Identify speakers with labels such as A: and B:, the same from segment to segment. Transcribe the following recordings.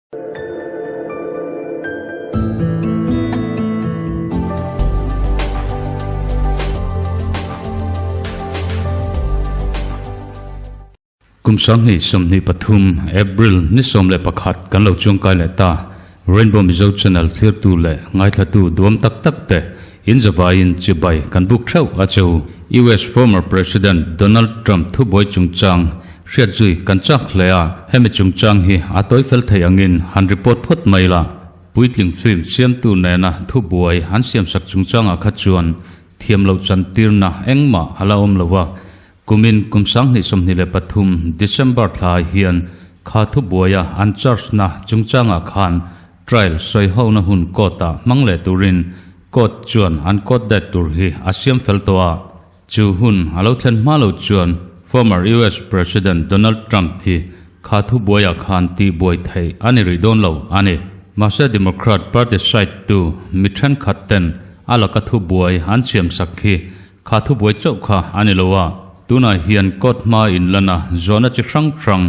A: Kum 2023 April ni 11 kan lo chuangkai leh ta. Rainbow Mizo Channel thlirtu leh ngaithlatu duam tak tak te in zavaiin chibai kan buk theuh a che u. US former President Donald Trump thubuai chungchang hriat zui kan chak hle a, hemi chungchang hi a tawi fel thei angin han report phawt mai la. Puitling film siamtu nena thubuai an siamsak chungchangah kha chuan thiam loh chantirna engmah a la awm lo a, Kumin kum 2023 December thla hian kha thubuaia an charge na chungchangah khan trial sawi hona hun court ah hmang leh turin court chuan an court date tur hi a siam fel tawh a. Chu hun a lo thlen hma lo chuan former US President Donald Trump hi kha thubuaiah khan tihbuai theih a ni rih dawn lo a ni. Mahse Democrat party side tu mi thenkhat ten a laka thubuai an siamsak hi Kha thubuai chauh kha a ni lo a, tunah hian court hma in lan a, zawhna chi hrang hrang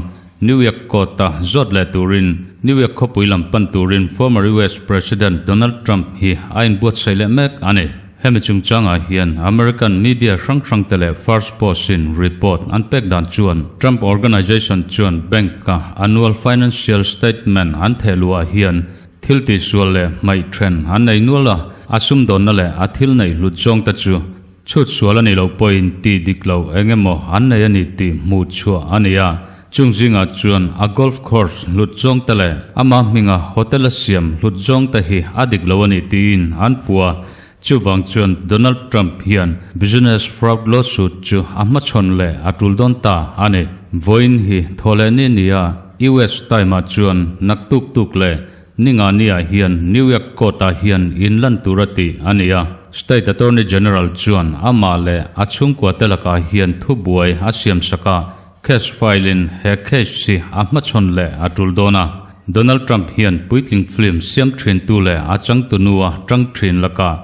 A: New York court a zawt leh turin New York khawpui lam pan turin former US President Donald Trump hi a inbuatsaih leh mek a ni. Hemi chungchangah hian American media hrang hrang te leh First Post in report an pek dan chuan Trump Organization chuan bank a annual financial statement an theh luhah hian Thil tihsual leh hmaih then an nei nual a, a sumdawnna leh a thil neih hlut zawng te chu chhut sual a nih loh pawhin tih dik loh eng emaw an nei a ni tih hmuh chhuah a ni a. Chung zingah chuan a golf course hlut zawng te leh ama hminga hotel a siam hlut zawng te hi a dik lo a ni tiin an puh a. Chuvang chuan Donald Trump hian business fraud lawsuit chu a hmachhawn leh a tul dawn ta a ni. Vawiin hi thawhleh ni nia US time-ah chuan naktuk tuk leh Ningani-ah hian New York court-ah hian inlan tur a tih a ni a. State Attorney General chuan amah leh a chhungkua te lakah hian thubuai a siamsak a, case file-in he case hi a hmachhawn leh a tul dawn a. Donald Trump hian puitling film siam thintu leh a changtunua tang thin lakah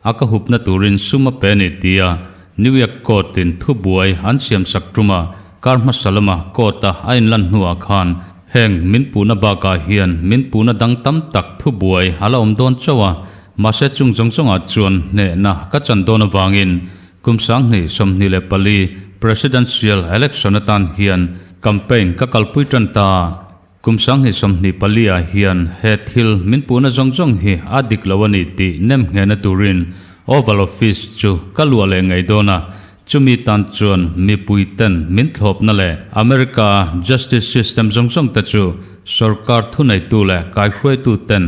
A: a ka hupna turin sum a pe a ni tia New York court-in thubuai an siamsak ṭuma kar hmasa lama court-a a inlan hnuah khan heng min puhna bakah hian min puhna dang tam tak thubuai a la awm dawn chauh a, mahse chung zawng zawngah chuan hnehna ka chan dawn avangin kum 2024 presidential election atan hian campaign ka kalpui ṭan ta. Kum 2024 ah hian he thil min puhna zawng zawng hi a dik lo a ni tih nem nghehna turin Oval Office chu ka luah leh ngei dawn a, chumi tan chuan mipui ten min thlawpna leh America justice system zawng zawng te chu sorkar thuneitu leh kaihruaitu ten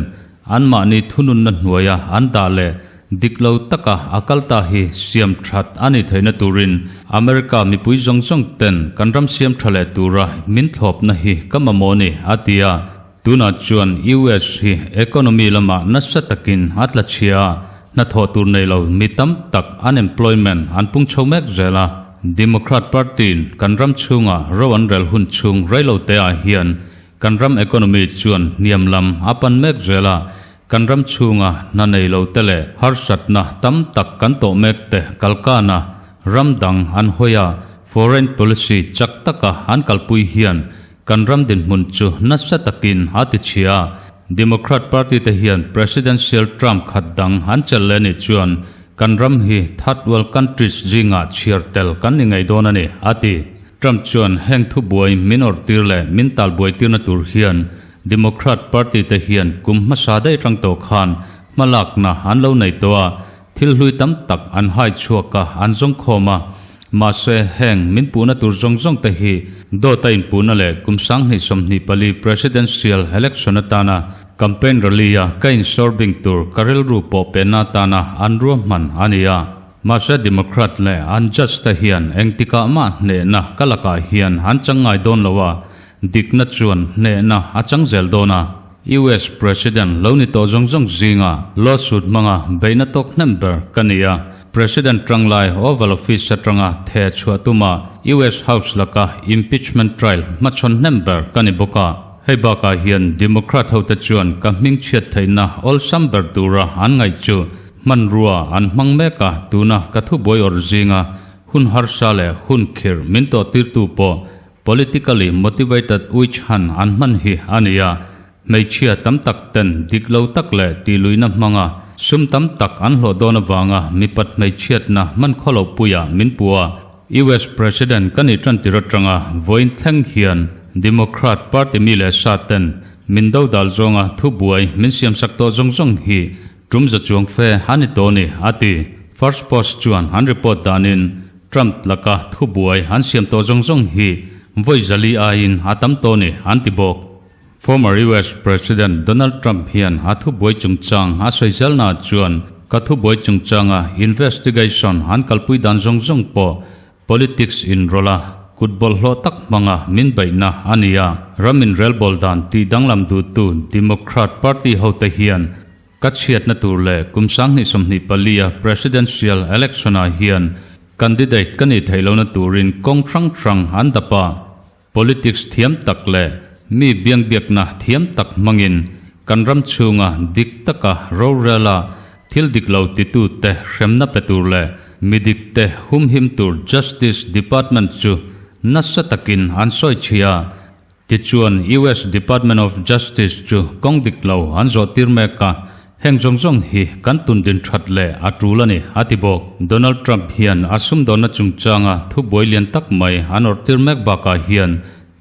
A: anmahni thununna hnuaia an dah leh Dik lo taka a kal ta hi siam that a ni theihna turin America mipui zawng zawng ten kan ram siam tha leh tura min thlawpna hi ka mamawh ni, a ti a. Tunah chuan US hi economy lamah nasa takin a tla chhia a, hnathawh tur nei lo mi tam tak unemployment an pung chho mek zel a. Democrat Party-in kan ram chhunga ro an rel hun chhung reilo teah hian kan ram economy chuan hniam lam a pan mek zel a, Kan ram chhunga hna nei lo te leh harsatna tam tak kan tawh mek te kalkana ram dang an hawi a, foreign policy chak taka an kalpui hian kan ram dinhmun chu nasa takin a ti chhia. Democrat party te hian presidential term khat dang an chelh leh nih chuan kan ram hi third world countries zingah chhiar tel kan ni ngei dawn a ni, a ti. Trump chuan heng thubuai min awrhtir leh min talbuaitirna tur hian Democrat Party te hian kum hmasa daih atang tawh khan hmalakna an lo nei tawh a, thil hlui tam tak an hai chhuak a, an zawng khawm a. Mahse, heng min puhna tur zawng zawng te hi dawt a inpuhna leh kum 2024 Presidential Election atana campaign rally a ka insawrbing tur ka rilru pawh pehna atana an ruahman a ni a. Mahse, Democrat leh an judge te hian engtikah mah hnehna ka lakah hian an chang ngai dawn lo a, Dikna chuan hnehna a chang zel dawn a, US President lo ni tawh zawng zawng zinga lawsuit hmanga beihna tawk hnem ber ka ni a, President tanglai Oval Office atanga the chhuah tuma US House laka impeachment trial hmachhawn hnem ber ka ni bawk a. Hei bakah hian Democrat hote chuan ka hming chhiat theihna awlsam ber tura an ngaih chu hmanrua an hmang mek a, tuna ka thubuai awrh zinga hun harsa leh hun khirh min tawhtirtu pawh Politically motivated witch hunt an hman hi a ni a. Hmeichhia tam tak ten dik lo tak leh tihluihna hmanga sum tam tak an hlawh dawn avanga mipat hmeichhiatna hman khaw lo puiah min pu a. US President ka nih tan tir atanga vawiin thleng hian Democrat Party mi leh sa ten min dodal zawnga thubuai min siamsak tawh zawng zawng hi tum za chuang fe a ni tawh a ni, a ti. First Post chuan an report danin Trump laka thubuai an siam tawh zawng zawng hi vawi zali aiin a tam tawh a ni, an ti bawk. Former US President Donald Trump hian a thubuai chungchang a sawi zalnaah chuan ka thubuai chungchanga investigation an kalpui dan zawng zawng pawh politics inrawlh a, kut bawlhhlawh tak hmanga min beihna a ni a, ram inrelbawl dan tih danglam duhtu Democrat Party hote hian ka chhiatna tur leh kum 2024 a presidential election-ah hian candidate ka nih theih lohna turin kawng hrang hrang an dap a. Politics thiam tak leh mi biangbiakna thiam tak hmangin kan ram chhunga dik taka rorela thil dik lo titute hremna pe tur leh mi dikte humhim tur Justice Department chu nasa takin an sawi chhia. Tichuan US Department of Justice chu kawng dik lo an zawh tir mek a. Heng zawng zawng hi kan tun din that leh a tul a ni, a ti bawk. Donald Trump hian a sumdawnna chungchanga thubuai lian tak mai an awrhtir mek bakah hian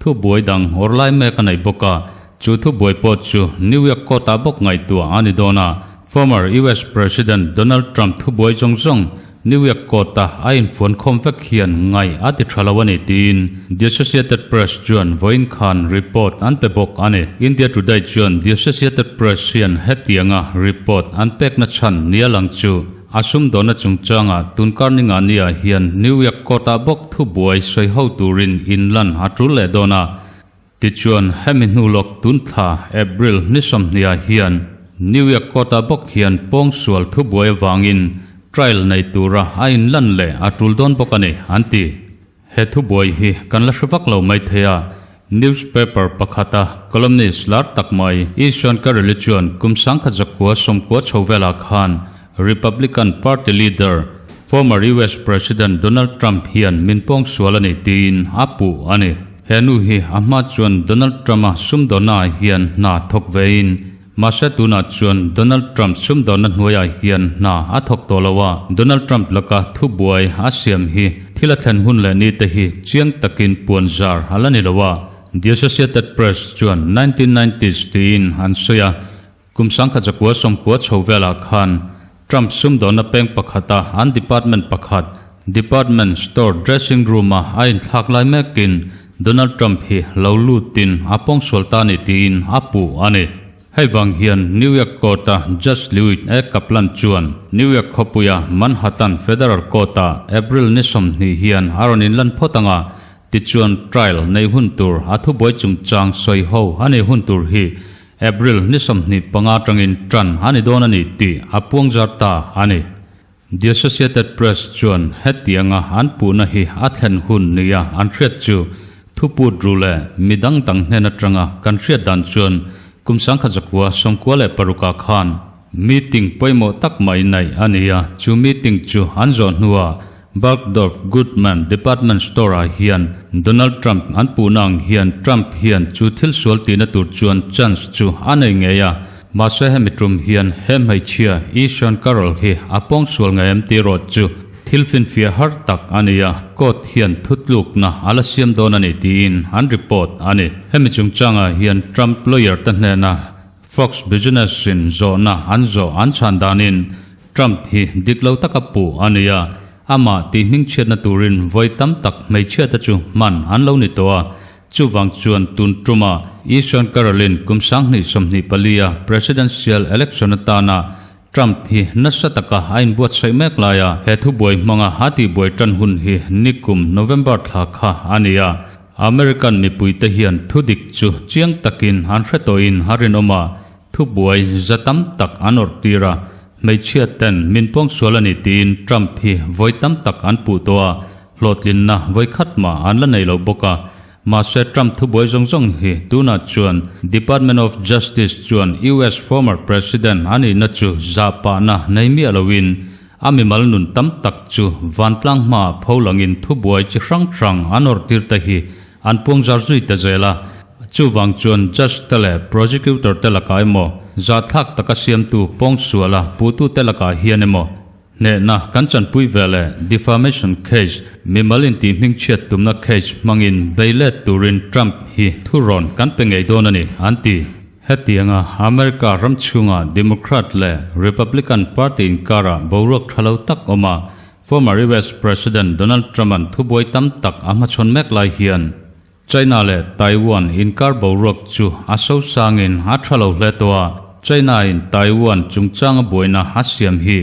A: thubuai dang awrh lai mek a nei bawk a, chu thubuai pawh chu New York court-ah bawk ngaihtuah a ni dawn a. Former US President Donald Trump thubuai zawng zawng New York court-a a infuan khawm vek hian ngaih a ti tha lo a ni tiin The Associated Press chuan vawiin khan report an pe bawk a ni. India Today chuan The Associated Press hian hetianga report an pekna chhan nia lang chu a sumdawnna chungchanga tunkar ninga niah hian New York court-ah bawk thubuai sawi ho turin inlan a tul leh dawn a. Tichuan, hemi hnu lawk tun thla April ni sawmhniah hian New York court-ah bawk hian pawngsual thubuai avangin trial nei tura a inlan leh a tul dawn bawk a ni, an ti. He thubuai hi kan la hre vak lo mai thei a, newspaper pakhata columnist lar tak mai Ishan Kareli chuan kum 1990 chho velah khan Republican Party leader, former US President Donald Trump hian min pawngsual a ni tiin a puh a ni. He nu hi a hma chuan Donald Trump-a sumdawnnaah hian hna thawk vein, mahse tunah chuan Donald Trump sumdawnna hnuaiah hian hna a thawk tawh lo a, Donald Trump laka thubuai a siam hi thil a thlen hun leh ni te hi chiang takin puan zar a la ni lo a, The Associated Press chuan 1990s tiin an sawi a, Kum 1990 chho velah khan Trump sumdawnna peng pakhata an department pakhat, department store dressing room-a a inthlak lai mekin Donald Trump hi lo lutin a pawngsual ta ni tiin a puh a ni. Hei vang hian New York Court-a Judge Lewis A. Kaplan chuan New York khawpuia Manhattan Federal Court-ah April ni 20 hian a rawn inlan phawt ang a, tichuan trial nei hun tur a thubuai chungchang sawi ho a nei hun tur hi April ni 25 atangin tan a ni dawn a ni tih a puang zar ta a ni. The Associated Press chuan hetianga an puhna hi a thlen hun nia an hriat chu thuput ru leh mi dang dang hnen atanga kan hriat dan chuan kum 1996 ah khan meeting pawimawh tak mai naih a ni a, chu meeting chu an zawh hnuah Bergdorf Goodman department store-ah hian Donald Trump an puhna ang hian Trump hian chu thil sual tihna tur chuan chance chu a nei ngei a, mahse hemi tum hian he hmeichhia Ishaan Carroll hi a pawngsual ngei em tih erawh chu thil finfiah har tak a ni a, court hian thutlukna a la siam dawn a ni tiin an report a ni. Hemi chungchangah hian Trump lawyer te hnena Fox Business-in zawhna an zawh an chhan danin Trump hi dik lo taka puh a ni a, amah tih hmingchhiatna turin vawi tam tak hmeichhiate chu hman an lo ni tawh a, chuvang chuan tun tuma Ishaan Carolyn kum 2024 a presidential election atana Trump hi nasa taka a inbuatsaih mek laia he thubuai hmanga a tihbuai tan hun hi nikum November thla kha a ni a, American mipuite hian thudik chu chiang takin an hre tawhin a rinawm a, Thubuai za tam tak an awrh tir a, hmeichhia ten min pawngsual a ni tiin Trump hi vawi tam tak an puh tawh a, hlawhtlinna vawi khat mah an la nei lo bawk a. Mahse Trump thubuai zawng zawng hi tunah chuan Department of Justice chuan US former President a nihna chu zahpahna nei miah loin a mimal nun tam tak chu vantlang hmaah pho langin thubuai chi hrang hrang an awrh tir te hi an puangzar zui ta zel a. Chuvang chuan judge te leh prosecutor te lakah emaw, zahthlak taka siamtu pawngsuala puhtute lakah hian emaw hnehna kan chanpui ve leh defamation case, mimal intih hmingchhiat tumna case hmangin bei let turin Trump hi thurawn kan pe ngei dawn a ni, an ti. Hetianga America ram chhunga Democrat leh Republican party inkarah boruak tha lo tak awm a, former US President Donald Trump-a'n thubuai tam tak a hmachhawn mek lai hian China leh Taiwan inkar boruak chu a sosangin a tha lo hle tawh a, China-in Taiwan chungchanga buaina a siam hi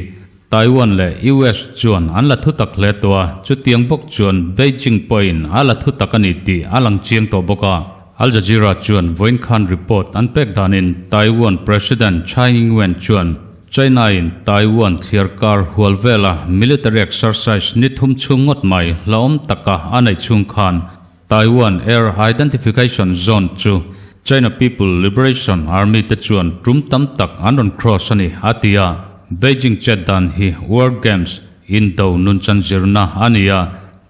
A: Taiwan leh US chuan an la thutak hle tawh a, chutiang bawk chuan Beijing pawhin a la thutak a ni tih a lang chiang tawh bawk a. Al Jazeera chuan vawiin khan report an pek danin Taiwan President Tsai Ing-wen chuan China-in Taiwan thliarkar hual vela military exercise ni thum chhung ngawt mai hlauhawm taka a neih chhung khan Taiwan Air Identification Zone chu China People Liberation Army te chuan tum tam tak an rawn cross a ni, a ti a. Beijing chet dan hi War Games, indo nunchan zirna a ni a,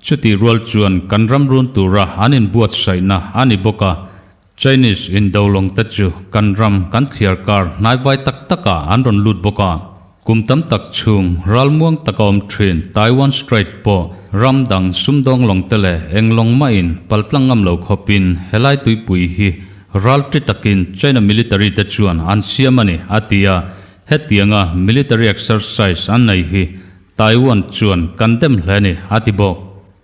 A: chutih rual chuan kan ram run tura an inbuatsaihna a ni bawk a. Chinese indo lawng te chu kan ram kan thliar kar hnaivai tak takah an rawn lut bawk a. Kum tam tak chhung ralmuang taka awm thin Taiwan Strait pawh ram dang sumdawng lawng te leh eng lawng mahin paltlang ngam lo khawpin helai tuipui hi ral ṭi takin China military te chuan an siam a ni, a ti a. Hetianga military exercise an nei hi Taiwan chuan kan dem hle a ni, a ti bawk.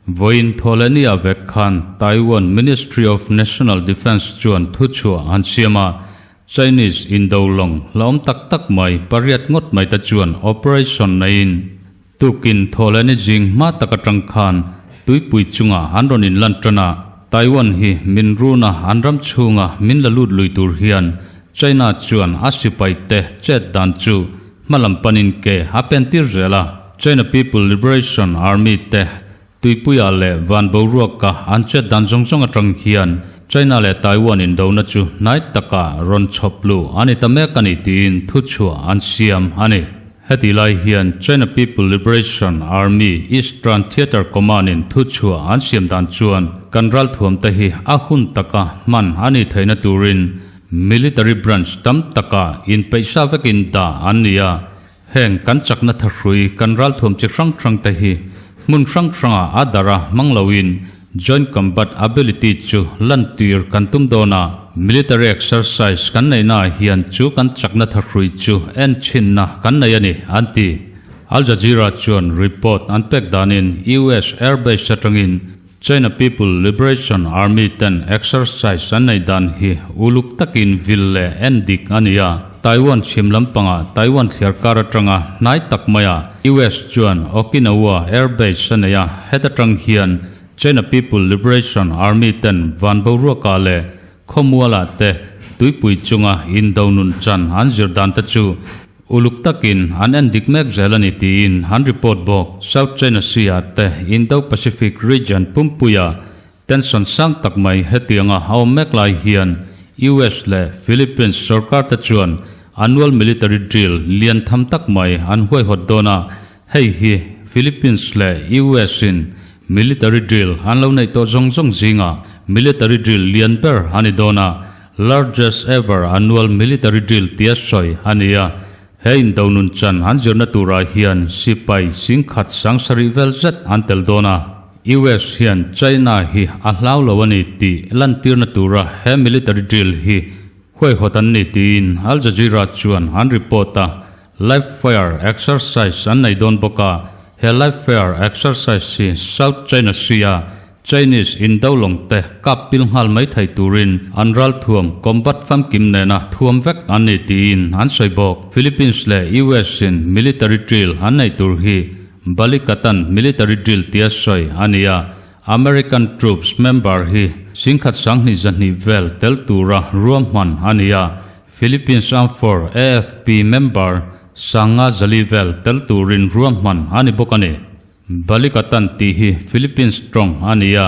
A: Vawiin Thawhlehnia vek khan Taiwan Ministry of National Defence chuan thuchhuah an siam a, Chinese indo lawng hlauhawm tak tak mai pariat ngawt mai te chuan operation neiin tukin Thawhlehni zing hma tak atang khan tuipui chungah an rawn inlan tan a, Taiwan hi min runa an ram chhunga min la lut lui tur hian China chuan a sipai te chet dan chu Hmalam panin ke a pentir zel a, China People Liberation Army te tuipuiah leh van boruaka an chet dan zawng zawng atang hian China leh Taiwan indona chu hnai takah rawn chhawp luh a ni ta mek a ni tiin thuchhuah an siam a ni. Hetih lai hian China People Liberation Army Eastern Theatre Command-in thuchhuah an siam dan chuan kan ralthuamte hi a hun taka hman a nih theihna turin Military branch tam taka inpeihsa vekin dah an ni a, heng kan chakna thahrui kan ralthuam chi hrang hrang te hi hmun hrang hrangah a darh a hmang loin Joint Combat Ability chu lantir kan tum dawn a, military exercise kan neihnaah hian chu kan chakna thahrui chu enchinna kan nei a ni, an ti. Al Jazeera chuan report an pek danin US airbase atangin China People Liberation Army ten exercise an nei dan hi uluk takin vil leh en dik a ni a. Taiwan chhim lampangah Taiwan thliar kar atanga hnai tak maiah US chuan Okinawa Air Base a nei a, heta tang hian China People Liberation Army ten van boruakah leh khawmualah te tuipui chunga indo nun chan an zir dan te chu Uluk takin an en dik mek zel a ni tiin an report bawk. South China Sea-ah te Indo-Pacific region pumpuia tension sang tak mai hetianga a awm mek lai hian US leh Philippines sorkar te chuan annual military drill lian tham tak mai an huaihawt dawn a, hei hi Philippines leh US-in military drill an lo neih tawh zawng zawng zingah military drill lian ber a ni dawn a. Largest ever annual military drill tia sawi a ni a, he indo nun chan an zirna turah hian sipai singkhat sangsarih vel zet an tel dawn a. US hian China hi a hlau lo a ni tih lantirna tura he military drill hi huaihawt an ni tiin Al Jazeera chuan an report a. Live fire exercise an nei dawn bawk a, he live fire exercise hi South China Sea-a Chinese indo lawng te kap pil nghal mai thei turin an ralthuam combat famkim nena thuam vek an ni tiin an sawi bawk. Philippines leh US in military drill an neih tur hi Balikatan military drill tia sawi a ni a, American troops member hi singkhat sanghnih zahnih vel tel tura ruahman a ni a, Philippines Armed Force, AFP, member Sanga Zali vel tel turin ruahman a ni bawk a ni. Balikatan tih hi Philippines tawng a ni a,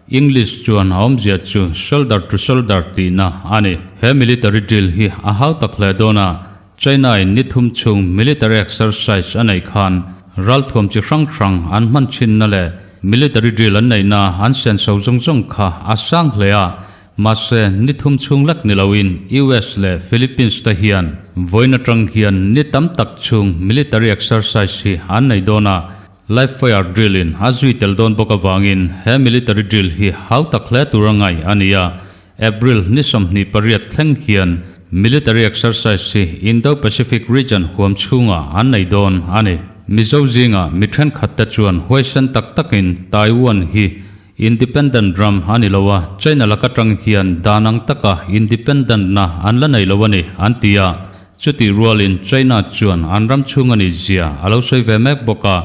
A: English chuan a awmzia chu shoulder to shoulder tihna a ni. He military drill hi a hau tak hle dawn a, China-in ni thum chhung military exercise a neih khan ralthuam chi hrang hrang an hman thinna leh military drill an neihna an senso zawng zawng kha a sang hle a. Mahse, ni thum chhung lek ni loin US leh Philippines te hian vawiin atang hian ni tam tak chhung military exercise hi an nei dawn a, live fire drill in a zui tel dawn bawk avangin he military drill hi hau tak hle tur a ngaih a ni a. April ni 28 thleng hian military exercise hi Indo-Pacific region huam chhungah an nei dawn a ni. Mizo zingah mi thenkhat te chuan huaisen tak takin Taiwan hi Independent ram a ni lo a, China laka tang hian dan ang taka independent na an la nei lo a ni, an ti a. Chutih rualin China chuan an ram chhung a nih zia a lo sawi ve mek bawk a.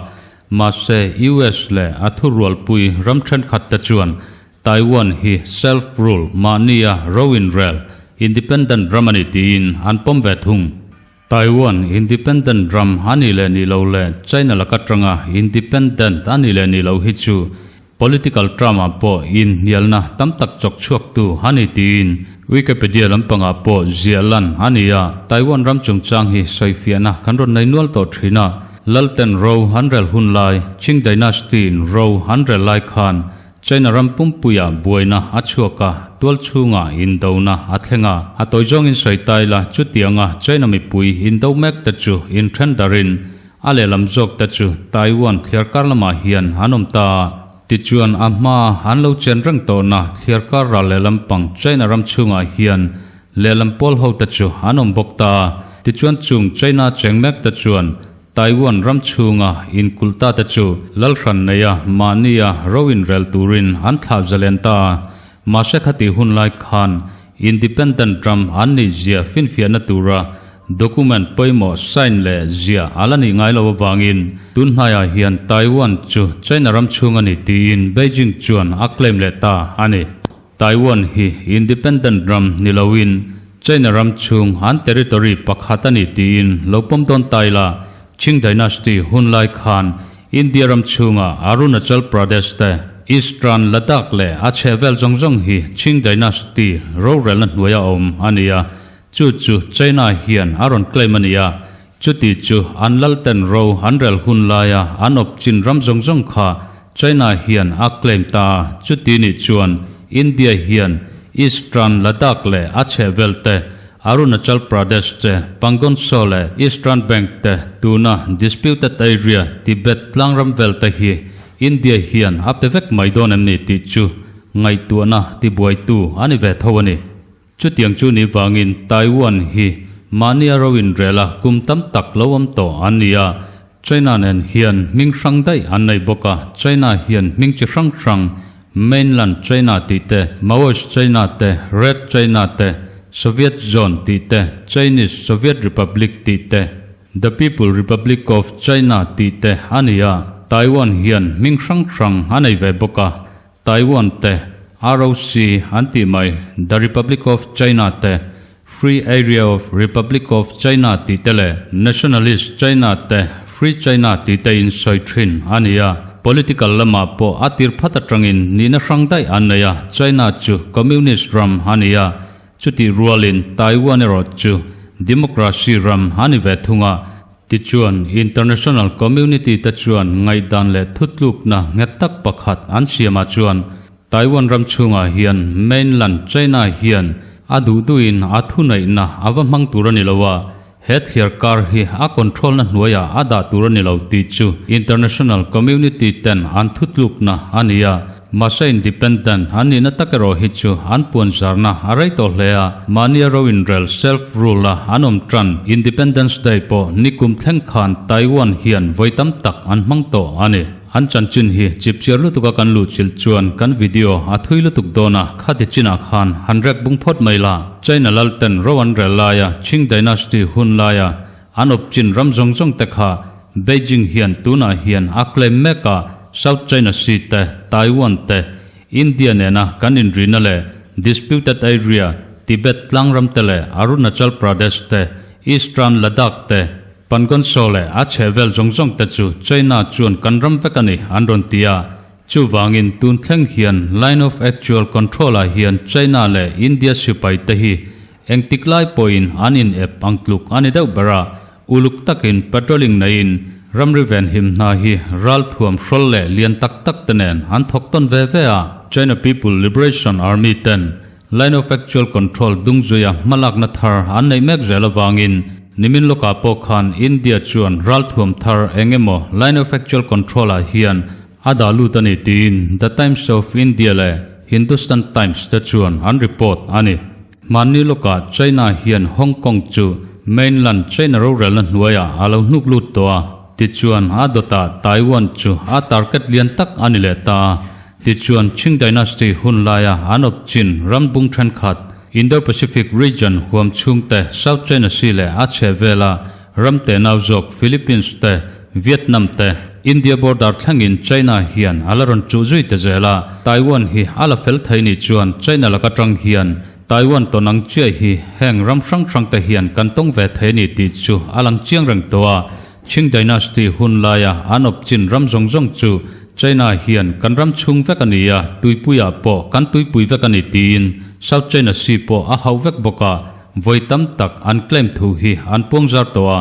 A: Mahse, US leh a thurualpui ram thenkhat te chuan Taiwan hi self-rule mahnia ro inrel, independent ram a ni tiin an pawm ve thung. Taiwan independent ram a nih leh nih lo leh China laka tanga independent a nih leh nih loh hi chu political term ah pawh inhnialna tam tak chawk chhuak tu a ni tiin Wikipedia lampangah pawh ziah lan a ni a. Taiwan ram chungchang hi sawifiahna kan rawn nei nual tawh thin a. Lalten ro an rel hun lai, Qing Dynasty in ro an rel lai khan China ram pumpuiah buaina a chhuak a, tual chhungah indona a thleng a. A tawi zawngin sawi tai la, chutianga China mipui indo mek te chu inthen darin a lehlam zawk te chu Taiwan thliarkar lamah hian an awm ta a. Tichuan a hma an lo chen reng tawhna thliarkar ral lehlam pang China ram chhungah hian lehlam pawl ho te chu an awm bawk ta a. Tichuan chung China cheng mek te chuan Taiwan ram chhunga inkulh ta te chu lalhran neia mahnia ro inrel turin an thlah zalen ta a, mahse khati hun lai khan independent ram an nih zia finfiahna tura document pawimawh sign leh zia a la nih ngai lo avangin tun hnaiah hian Taiwan chu China ram chhung a ni tiin Beijing chuan a claim leh ta a ni. Taiwan hi independent ram ni loin China ram chhung an territory pakhat a ni tiin lo pawm dawn ta ila, Qing Dynasty hun lai khan India ram chhunga Arunachal Pradesh te, Eastern Ladakh leh a chhehvel zawng zawng hi Qing Dynasty rorelna hnuaia awm a ni a, chu chu China hian a rawn claim a ni a, Chuti chu an lalten ro an rel hun laia an awp chin ram zawng zawng kha China hian a claim ta a, chuti nih chuan India hian Eastern Ladakh leh a chhehvel te, Arunachal Pradesh te, Pangong Tso leh Eastern Bank te tuna disputed area Tibet tlangram vel te hi India hian a pe vek mai dawn em ni tih chu ngaihtuahna tibuaitu a ni ve tho a ni. Chutiang chu ni vangin Taiwan hi mahnia ro inrel a kum tam tak lo awm tawh an ni a, China nen hian hming hrang daih an nei bawk a, China hian hming chi hrang hrang Mainland China tih te, Maoist China te, Red China te, Soviet Zone tih te, Chinese Soviet Republic tih te, The People Republic of China tih te a ni a, Taiwan hian hming hrang hrang a nei ve bawk a, Taiwan te, ROC an tih mai, The Republic of China te, Free Area of Republic of China tih te leh Nationalist China te, Free China tih te in sawi thin a ni a. Political lamah pawh a tir phat atangin nihna hrang daih an nei a, China chu Communist ram a ni a, chutih rualin Taiwan erawh chu Democracy ram a ni ve thung a. Tichuan, international community te chuan ngaihdan leh thutlukna nghet tak pakhat an siamah chuan Taiwan ram chhungah hian mainland China hian a duh duhin a thuneihna a va hmang tur a ni lo a, he thliar kar hi a control na hnuaiah a dah tur a ni lo tih chu international community ten an thutlukna a ni a. Mahse independent an nihna tak erawh hi chu an puan zarna a rei tawh hle a, mahnia ro inrel, self rule, a an awm tan. Independence Day pawh nikum thleng khan Taiwan hian vawi tam tak an hmang tawh a ni. An chanchin hi chipchiar lutuka kan luhchilh chuan kan video a thui lutuk dawn a, khati chinah khan han rek bung phawt mai la. China lalten ro an rel laia Qing Dynasty hun laia An awp chin ram zawng zawng te kha Beijing hian tunah hian a claim mek a, South China Sea te, Taiwan te, India nena kan inrina leh disputed area Tibet tlangram te leh Arunachal Pradesh te, Eastern Ladakh te, Pangong Tso leh a chhehvel zawng zawng te chu China chuan kan ram vek a ni an rawn ti a. Chuvangin tun thleng hian Line of Actual Control ah hian China leh India sipai te hi Engtik lai pawhin an in ep ang tluk a ni deuh ber a, uluk takin patrolling neiin ramri venhim hna hi ralthuam hrawl leh lian tak tak te nen an thawk tawn ve ve a. China People Liberation Army ten Line of Actual Control dung zuia hmalakna thar an neih mek zel avangin nimin lawkah pawh khan India chuan ralthuam thar eng emaw Line of Actual Control ah hian a dah lut a ni tiin The Times of India leh Hindustan Times te chuan an report a ni. Hmanni lawkah China hian Hong Kong chu mainland China rorelna hnuaiah a lo hnuk lut tawh a, tichuan a dawtah Taiwan chu a target lian tak a ni leh ta a. Tichuan, Qing Dynasty hun laia an awp chin ram bung thenkhat, Indo-Pacific region huam chhung te, South China Sea leh a chheh vela ram tehnau zawk Philippines te, Vietnam te, India border thlengin China hian a la rawn chuh zui ta zel a, Taiwan hi a la fel thei nih chuan China laka tang hian Taiwan tawn ang chiah hi heng ram hrang hrang te hian kan tawng ve thei a ni tih chu a lang chiang reng tawh a. Qing Dynasty hun laia an awp chin ram zawng zawng chu China hian kan ram chhung vek a ni a, tuipuiah pawh kan tuipui vek a ni tiin South China Sea pawh a hauh vek bawk a, vawi tam tak an claim thu hi an puangzar tawh a.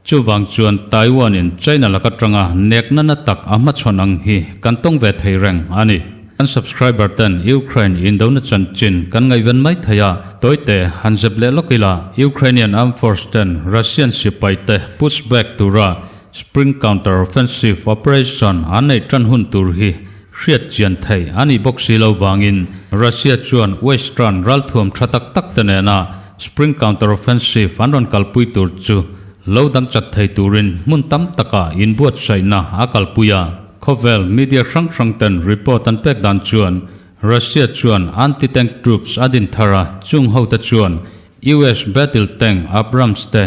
A: Chuvang chuan Taiwan in China laka tanga nekna na tak a hmachhawn ang hi kan tawng ve thei reng a ni. Kan subscriber ten Ukraine indona chanchin kan ngaihven mai thei a, tawite han zep leh lawk ila, Ukrainian Armed Force ten Russian sipai te push back tura Spring Counter Offensive Operation an neih tan hun tur hi hriat chian theih a nih bawk si lo vangin Russia chuan Western ralthuam tha tak tak te nena Spring Counter Offensive an rawn kalpui tur chu lo dang chat thei turin hmun tam takah inbuatsaihna a kalpui a. Khawvel media hrang hrang ten report an pek dan chuan Russia chuan anti-tank troops a din thar a, chung ho te chuan US battle tank Abrams te,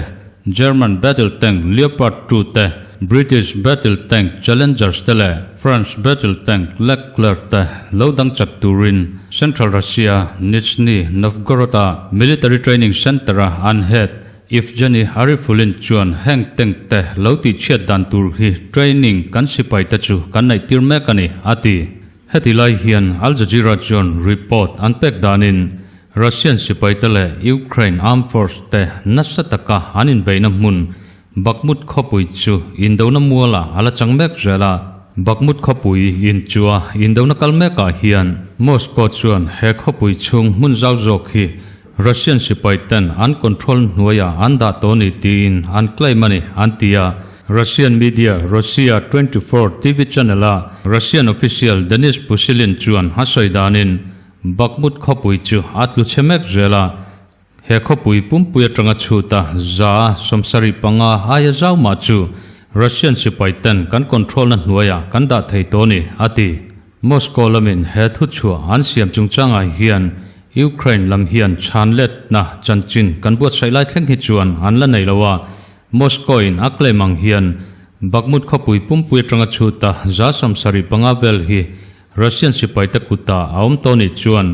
A: German battle tank Leopard 2 te, British battle tank Challengers te leh France battle tank Leclerc te lo dang chat turin Central Russia Nizhny Novgorod-a military training center-a an head Evgeny Arifulin chuan heng tank te lo tih chhiat dan tur hi training kan sipai te chu kan neih tir mek a ni, a ti. Heti lai hian Al Jazeera chuan report an pek danin Russian sipai te leh Ukraine armed force te nasa taka an inbeihna hmun Bakhmut khawpui chu indona mualah a la chang mek zel a. Bakhmut khawpui inchua indona kal mekah hian Moscow chuan he khawpui chhung hmun zau zawk hi Russian sipai ten an control hnuaiah an dah tawh ni tiin an claim a ni, an ti a. Russian media Rossiya 24 TV channel a Russian official Denis Pushilin chuan a sawi danin Bakhmut khawpui chu a tlu chhe mek zel a. He khawpui pumpui atanga chhuta 75 aia zau mah chu Russian sipai ten kan control na hnuaiah kan dah thei tawh a ni, a ti. Moscow lamin he thuchhuah an siam chungchangah hian Ukraine lam hian chhan letna chanchin kan buatsaih lai thleng hi chuan an la nei lo a, Moscow in a claim ang hian Bakhmut khawpui pumpui atanga chhuta 75 vel hi Russian sipaite kutah a awm tawh nih chuan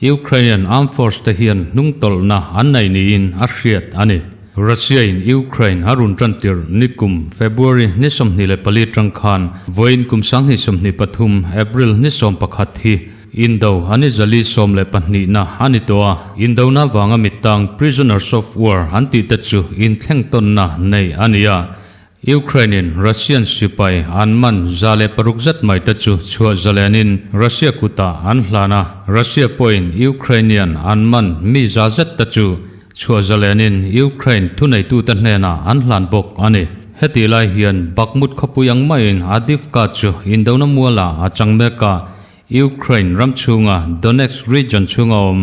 A: Ukrainian armed force te hian hnungtawlhna an nei niin a hriat a ni. Russia in Ukraine a run tan tirh nikum February ni 24 atang khan vawiin kum 2023 April ni 11 hi Indo a ni 412 na a ni tawh a, Indona vanga mittang prisoners of war an tih te chu inthleng tawnna nei a ni a, Ukraine-in Russian sipai an man 106 zet mai te chu chhuah zalenin Russia kutah an hlan a, Russia pawhin Ukrainian an man mi za zet te chu chhuah zalenin Ukraine thuneitute hnenah an hlan bawk a ni. Hetih lai hian Bakhmut khawpui ang maiin Avdiivka chu indona mualah a chang mek a, Ukraine ram chhunga Donetsk region chhunga awm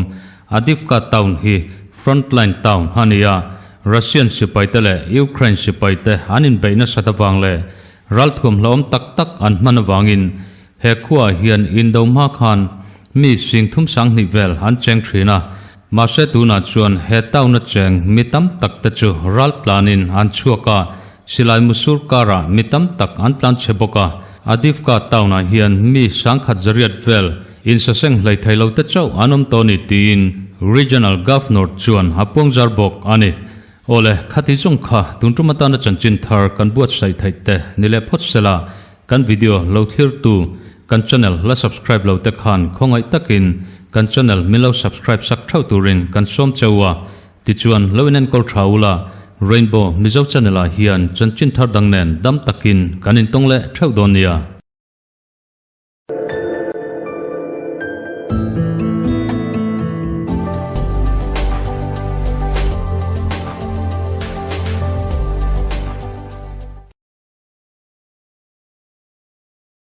A: Avdiivka town hi frontline town a ni a, Russian sipaite leh Ukraine sipaite an inbeih nasat avang leh ralthuam hlauhawm tak tak an hman avangin he khuaah hian indo hma khan mi sing thum 2000 vel an cheng thin a, mahse tunah chuan he town-a cheng mi tam tak te chu ral tlanin an chhuak a, Silai Musur karah mi tam tak an tlan chhe bawk a, Avdiivka town-ah hian mi 1800 vel insaseng hlei thei lo te chauh an awm tawh a ni tiin Regional Governor chuan a puangzar bawk a ni. Awle, khati zawng kha tun tum atana chanchin thar kan buatsaih theih te ni leh phawt sela, kan video lo thlirtu kan channel la subscribe lo te khan khawngaih takin kan channel min lo subscribe sak theuh turin kan sawm cheu a, Tichuan, lo inenkawl tha ula, Rainbow Mizo Channel ah hian chanchin thar dang nen dam takin kan intawng leh theuh dawn nia.